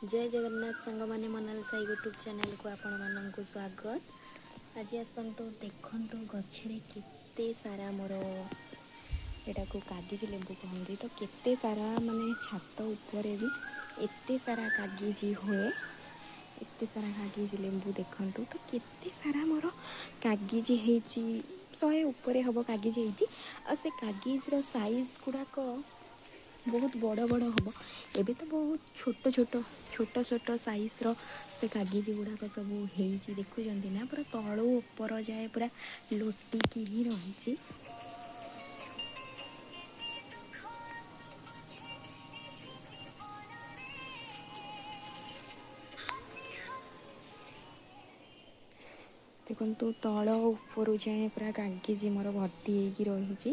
ଜୟ ଜଗନ୍ନାଥ ସାଙ୍ଗମାନେ, ମୋନାଲିସା ୟୁଟ୍ୟୁବ୍ ଚ୍ୟାନେଲକୁ ଆପଣମାନଙ୍କୁ ସ୍ୱାଗତ। ଆଜି ଆସନ୍ତୁ ଦେଖନ୍ତୁ ଗଛରେ କେତେ ସାରା ମୋର, ଏଟାକୁ କାଗିଜି ଲେମ୍ବୁ କହନ୍ତି, ତ କେତେ ସାରା ମାନେ ଛାତ ଉପରେ ବି ଏତେ ସାରା କାଗିଜି ହୁଏ। ଏତେ ସାରା କାଗିଜି ଲେମ୍ବୁ ଦେଖନ୍ତୁ ତ, କେତେ ସାରା ମୋର କାଗିଜି ହେଇଛି। 100 ଉପରେ ହେବ କାଗିଜି ହେଇଛି। ଆଉ ସେ କାଗିଜର ସାଇଜ୍ ଗୁଡ଼ାକ ବହୁତ ବଡ଼ ବଡ଼ ହେବ। ଏବେ ତ ବହୁତ ଛୋଟ ଛୋଟ ଛୋଟ ଛୋଟ ସାଇଜ୍ର ସେ କାଗିଜି ଗୁଡ଼ାକ ସବୁ ହେଇଛି। ଦେଖୁଛନ୍ତି ନା, ପୁରା ତଳୁ ଉପର ଯାଏ ପୁରା ଲୋଟିକି ହିଁ ରହିଛି। ଦେଖନ୍ତୁ, ତଳ ଉପରୁ ଯାଏଁ ପୁରା କାଗିଜି ମୋର ଭର୍ତ୍ତି ହେଇକି ରହିଛି।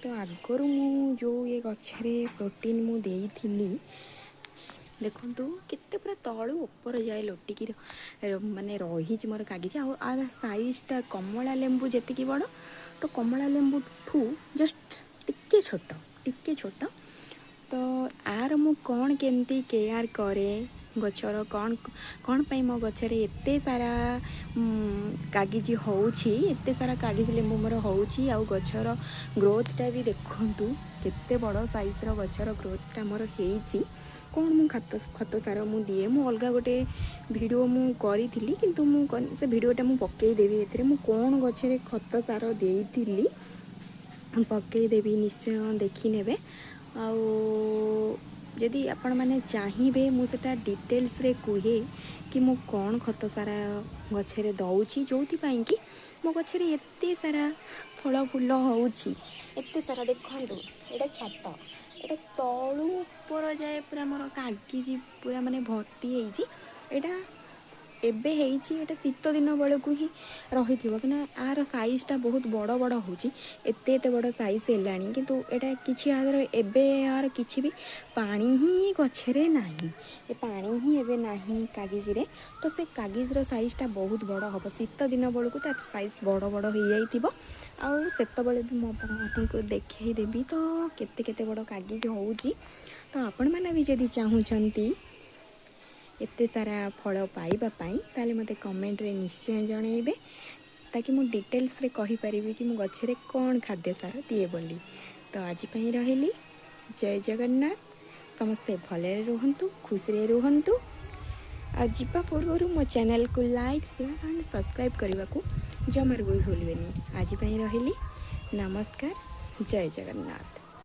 ତ ଆଗରୁ ମୁଁ ଯେଉଁ ଏ ଗଛରେ ପ୍ରୋଟିନ୍ ମୁଁ ଦେଇଥିଲି, ଦେଖନ୍ତୁ କେତେ ପୁରା ତଳୁ ଉପର ଯାଏ ଲୋଟିକି ମାନେ ରହିଛି ମୋର କାଗିଜି। ଆଉ ଆର ସାଇଜ୍ଟା କମଳା ଲେମ୍ବୁ ଯେତିକି ବଡ଼, ତ କମଳା ଲେମ୍ବୁଠୁ ଜଷ୍ଟ ଟିକେ ଛୋଟ, ଟିକେ ଛୋଟ। ତ ଆର ମୁଁ କ'ଣ କେମିତି କେୟାର କରେ ଗଛର, କ'ଣ କ'ଣ ପାଇଁ ମୋ ଗଛରେ ଏତେ ସାରା କାଗିଜି ହେଉଛି, ଏତେ ସାରା କାଗିଜି ଲେମ୍ବୁ ମୋର ହେଉଛି, ଆଉ ଗଛର ଗ୍ରୋଥଟା ବି ଦେଖନ୍ତୁ କେତେ ବଡ଼ ସାଇଜ୍ର ଗଛର ଗ୍ରୋଥଟା ମୋର ହେଇଛି, କ'ଣ ମୁଁ ଖତ ସାର ମୁଁ ଦିଏ, ମୁଁ ଅଲଗା ଗୋଟେ ଭିଡ଼ିଓ ମୁଁ କରିଥିଲି। କିନ୍ତୁ ମୁଁ ସେ ଭିଡ଼ିଓଟା ମୁଁ ପକାଇଦେବି ଏଥିରେ। ମୁଁ କ'ଣ ଗଛରେ ଖତ ସାର ଦେଇଥିଲି ପକାଇଦେବି, ନିଶ୍ଚୟ ଦେଖିନେବେ। ଆଉ ଯଦି ଆପଣମାନେ ଚାହିଁବେ ମୁଁ ସେଇଟା ଡିଟେଲ୍ସରେ କୁହେ କି ମୁଁ କ'ଣ ଖତ ସାର ଗଛରେ ଦେଉଛି, ଯେଉଁଥିପାଇଁ କି ମୋ ଗଛରେ ଏତେ ସାରା ଫଳ ଫୁଲ ହେଉଛି, ଏତେ ସାରା। ଦେଖନ୍ତୁ, ଏଇଟା ଛାତ, ଏଇଟା ତଳୁ ଉପର ଯାଏ ପୁରା ମୋର କାଗିଜି ପୁରା ମାନେ ଭର୍ତ୍ତି ହେଇଛି। ଏଇଟା ଏବେ ହେଇଛି, ଏଇଟା ଶୀତ ଦିନ ବେଳକୁ ହିଁ ରହିଥିବ, କାହିଁକିନା ଆର ସାଇଜ୍ଟା ବହୁତ ବଡ଼ ବଡ଼ ହେଉଛି। ଏତେ ଏତେ ବଡ଼ ସାଇଜ୍ ହେଲାଣି, କିନ୍ତୁ ଏଇଟା କିଛି ଆର ଏବେ ଆର କିଛି ବି ପାଣି ହିଁ ଗଛରେ ନାହିଁ। ଏ ପାଣି ହିଁ ଏବେ ନାହିଁ କାଗିଜିରେ। ତ ସେ କାଗିଜର ସାଇଜ୍ଟା ବହୁତ ବଡ଼ ହେବ। ଶୀତ ଦିନ ବେଳକୁ ତାର ସାଇଜ୍ ବଡ଼ ବଡ଼ ହେଇଯାଇଥିବ, ଆଉ ସେତେବେଳେ ବି ମୁଁ ଆପଣମାନଙ୍କୁ ଦେଖେଇଦେବି ତ କେତେ କେତେ ବଡ଼ କାଗିଜ ହେଉଛି। ତ ଆପଣମାନେ ବି ଯଦି ଚାହୁଁଛନ୍ତି ଏତେ ସାରା ଫଳ ପାଇବା ପାଇଁ, ତାହେଲେ ମୋତେ କମେଣ୍ଟରେ ନିଶ୍ଚୟ ଜଣାଇବେ, ତାକି ମୁଁ ଡିଟେଲ୍ସରେ କହିପାରିବି କି ମୁଁ ଗଛରେ କ'ଣ ଖାଦ୍ୟ ସାର ଦିଏ ବୋଲି। ତ ଆଜି ପାଇଁ ରହିଲି। ଜୟ ଜଗନ୍ନାଥ। ସମସ୍ତେ ଭଲରେ ରୁହନ୍ତୁ, ଖୁସିରେ ରୁହନ୍ତୁ। ଆଉ ଯିବା ପୂର୍ବରୁ ମୋ ଚ୍ୟାନେଲକୁ ଲାଇକ୍, ସେୟାର ଆଣ୍ଡ ସବସ୍କ୍ରାଇବ୍ କରିବାକୁ ଜମାରୁ ବି ଭୁଲିବେନି। ଆଜି ପାଇଁ ରହିଲି, ନମସ୍କାର, ଜୟ ଜଗନ୍ନାଥ।